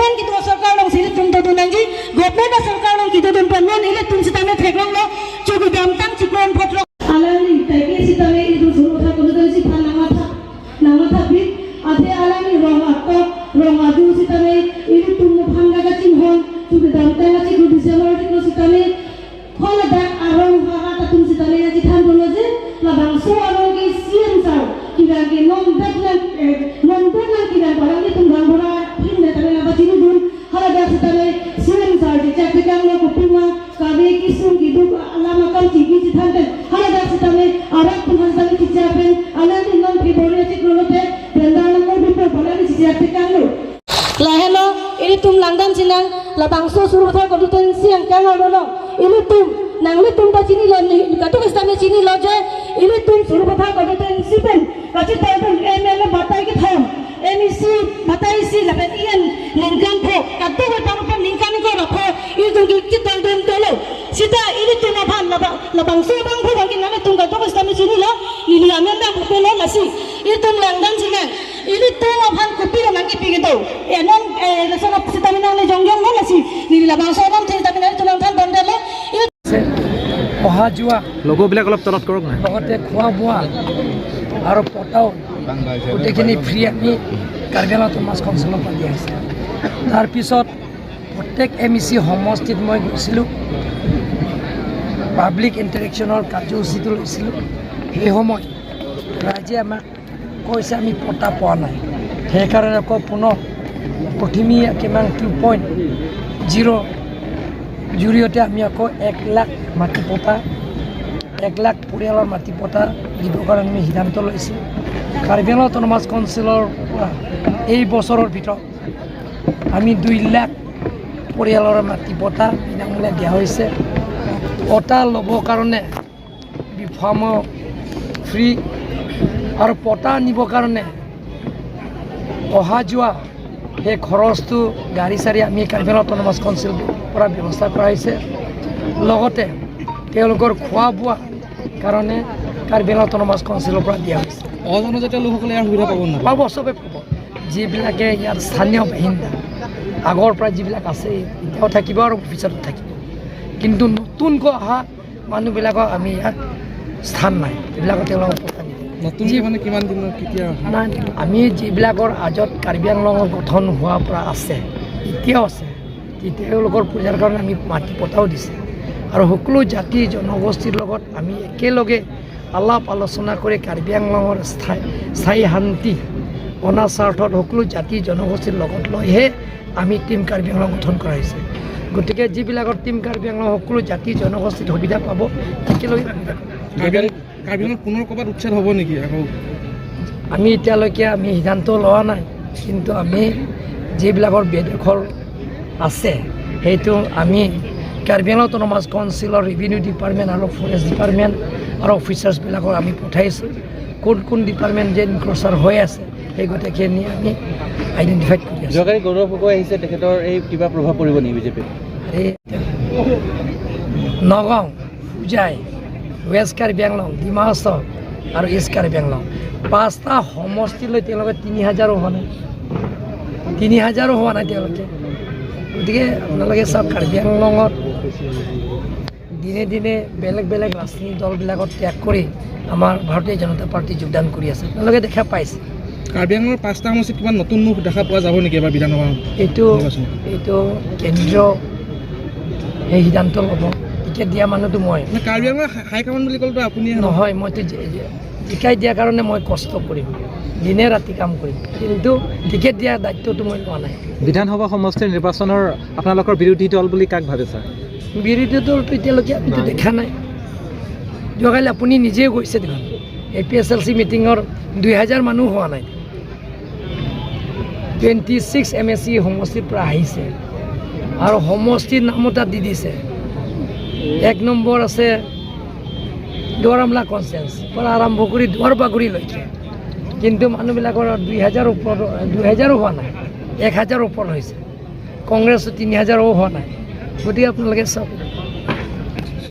Government ki do sarkar long sili tum to nang ji government na sarkar long ki do dun pen non ile tum sitame theklong lo chugu dam tang chikron photlo alani taike sitame idu suru tha kono do si phan nanga tha nanga tha bi athe alani rong atto rong adu sitame idu tum no phanga ga chin hon chugu dam tang chi gu December ti ko sitame khola da arong ha ha ta tum sitame ji than do je la bang so arong ki sien sar ki ga ki nom bet na nom bet na ki ga barang ni tum gang bora phim ne tame na ba chini dun hala da sitame sien sar ji chak kang lo kupima kabe ki sum ki du alama kam chi ki chi than ten hala da sitame arak tum han sitame chi cha pen alani nom February chi krolote tendar number bipor balani chi cha kang lo la hello ini tum langdam sinang la bangso suru thar ko ten siang kang lo lo ini tum nang le tum ta chini lo ni ka tu sitame chini lo je ini tum suru thar ko ten sipen ka chi ta pen ML batai ki tham MEC batai si la pen ien ningkan pho ka tu ba pa ningkan ko ra pho ini tum ki ki tang tum to lo sita ini tum phan la la bangso bang pho bang ki nang tum ka tu sitame chini lo ni ni amen na pho lo la si ini tum langdam sinang ini tum phan kupi lo nang ki pi ki to e non e la sitame nang le jong jong lo la si ni la bangso bang the sitame nang tum than bon lo আছে অহা যোৱা লগৰবিলাক অলপ তলত কৰক না। লগতে খোৱা বোৱা আৰু পটাও গোটেইখিনি ফ্ৰী আমি কাৰ্বি আংলং অট'নমাছ কাউন্সিলৰ পৰা দিয়া হৈছে। তাৰপিছত প্ৰত্যেক এমইচি সমষ্টিত মই গৈছিলোঁ, পাব্লিক ইণ্টাৰেকশ্যনৰ কাৰ্যসূচীটো লৈছিলোঁ। সেই সময়ত ৰাইজে আমাক কৈছে, আমি পটা পোৱা নাই। সেইকাৰণে আকৌ পুনৰ প্ৰথমীয়া কিমান 2.0 জৰিয়তে আমি আকৌ 1 লাখ মাটি পটা, 1 লাখ পৰিয়ালৰ মাটি পটা দিবৰ কাৰণে আমি সিদ্ধান্ত লৈছোঁ। কাৰ্বি আংলং অট'নমাছ কাউন্সিলৰ পৰা এই বছৰৰ ভিতৰত আমি 2 লাখ পৰিয়ালৰ মাটি পটা বিনামূলীয়া দিয়া হৈছে। পটা ল'বৰ কাৰণে বিফাৰ্মো ফ্ৰী আৰু পটা আনিবৰ কাৰণে অহা যোৱা সেই খৰচটো, গাড়ী চাড়ী আমি কাৰ্বি আংলং অট'নমাছ কাউন্সিলৰ পৰা ব্যৱস্থা কৰা হৈছে। লগতে তেওঁলোকৰ খোৱা বোৱা কাৰণে কাৰ্বি আংলং অট'নমাছ কাউন্সিলৰ পৰা দিয়া হৈছে। অজনজাতীয় লোকসকলে ইয়াৰ সুবিধা পাব নাপাব? পাব, চবে পাব। যিবিলাকে ইয়াত স্থানীয় বাসিন্দা, আগৰ পৰা যিবিলাক আছে, এতিয়াও থাকিব আৰু ভৱিষ্যতত থাকিব। কিন্তু নতুনকৈ অহা মানুহবিলাকক আমি ইয়াত স্থান নাই, এইবিলাকক তেওঁলোকক পটা নিদিয়ে। নতুনকৈ মানে কিমান দিনৰ, কেতিয়া? নাই, আমি যিবিলাকৰ আগত কাৰ্বি আংলঙৰ গঠন হোৱাৰ পৰা আছে, এতিয়াও আছে, তেওঁলোকৰ পূজাৰ কাৰণে আমি মাটি পটাও দিছে। আৰু সকলো জাতি জনগোষ্ঠীৰ লগত আমি একেলগে আলাপ আলোচনা কৰি কাৰ্বি আংলঙৰ স্থায়ী স্থায়ী শান্তি অনা স্বাৰ্থত সকলো জাতি জনগোষ্ঠীৰ লগত লৈহে আমি টীম কাৰ্বি আংলং গঠন কৰা হৈছে। গতিকে যিবিলাকৰ টীম কাৰ্বি আংলং, সকলো জাতি জনগোষ্ঠীত সুবিধা পাব, একেলগে সুবিধা পাব। কাৰ্বি আংলঙত পুনৰ ক'ৰবাত উচ্ছেদ হ'ব নেকি আকৌ? আমি এতিয়ালৈকে আমি সিদ্ধান্ত লোৱা নাই, কিন্তু আমি যিবিলাকৰ বেদখল আছে, সেইটো আমি কাৰ্বি আংলং অট'নমাছ কাউন্সিলৰ ৰেভিনিউ ডিপাৰ্টমেণ্ট আৰু ফৰেষ্ট ডিপাৰ্টমেণ্ট আৰু অফিচাৰ্ছবিলাকক আমি পঠাইছোঁ। কোন কোন ডিপাৰ্টমেণ্ট যে এনক্ৰ'চাৰ হৈ আছে, সেই গোটেইখিনি আমি আইডেণ্টিফাইড কৰি আছোঁ। যোৱাকালি গৌৰৱ গগৈ আহিছে, তেখেতৰ এই কিবা প্ৰভাৱ পৰিব নেকি বিজেপিত? এই নগাঁও, হোজাই, ৱেষ্ট কাৰ্বি আংলং, ডিমা হাছাও আৰু ইষ্ট কাৰ্বি আংলং, পাঁচটা সমষ্টিলৈ তেওঁলোকে 3 হাজাৰো হোৱা নাই, 3 হাজাৰো হোৱা নাই তেওঁলোকে। গতিকে আপোনালোকে চাওক, কাৰ্বি আংলঙত দিনে দিনে বেলেগ বেলেগ ৰাজনীতিক দলবিলাকত ত্যাগ কৰি আমাৰ ভাৰতীয় জনতা পাৰ্টি যোগদান কৰি আছে, আপোনালোকে দেখা পাইছে। কাৰ্বি আংলঙৰ পাঁচটা সমষ্টিত কিমান নতুন মুখ দেখা পোৱা যাব নেকি এবাৰ বিধানসভা এইটো নিৰ্বাচনত? এইটো কেন্দ্ৰীয় সেই সিদ্ধান্ত ল'ব, টিকেট দিয়া মানুহটো মই মানে কাৰ্বি আংলঙৰ হাইকমাণ্ড বুলি ক'লেতো আপুনিয়ে হ'ব। নহয়, মইতো জিকাই দিয়াৰ কাৰণে মই কষ্ট কৰিম, দিনে ৰাতি কাম কৰিম, কিন্তু টিকেট দিয়াৰ দায়িত্বটো মই লোৱা নাই। বিধানসভা সমষ্টিৰ নিৰ্বাচনৰ আপোনালোকৰ বিৰোধী দল বুলি কাক ভাবে ছাৰ? বিৰোধী দলটো এতিয়ালৈকে আমিতো দেখা নাই। যোৱাকালি আপুনি নিজেই গৈছে দেখোন, এপিএছএলচি মিটিঙৰ 2000 মানুহ হোৱা নাই। 26 এমইচি সমষ্টিৰ পৰা আহিছে আৰু সমষ্টিৰ নামো তাত দি দিছে। এক নম্বৰ আছে দুৱাৰমলা কনষ্টিটুৱেঞ্চি পৰা আৰম্ভ কৰি দুৱাৰবাগৰিলৈকে, কিন্তু মানুহবিলাকৰ 2000 ওপৰত, 2000ৰো হোৱা নাই, 1000 ওপৰত হৈছে। কংগ্ৰেছো 3000ৰো হোৱা নাই। গতিকে আপোনালোকে চাওক।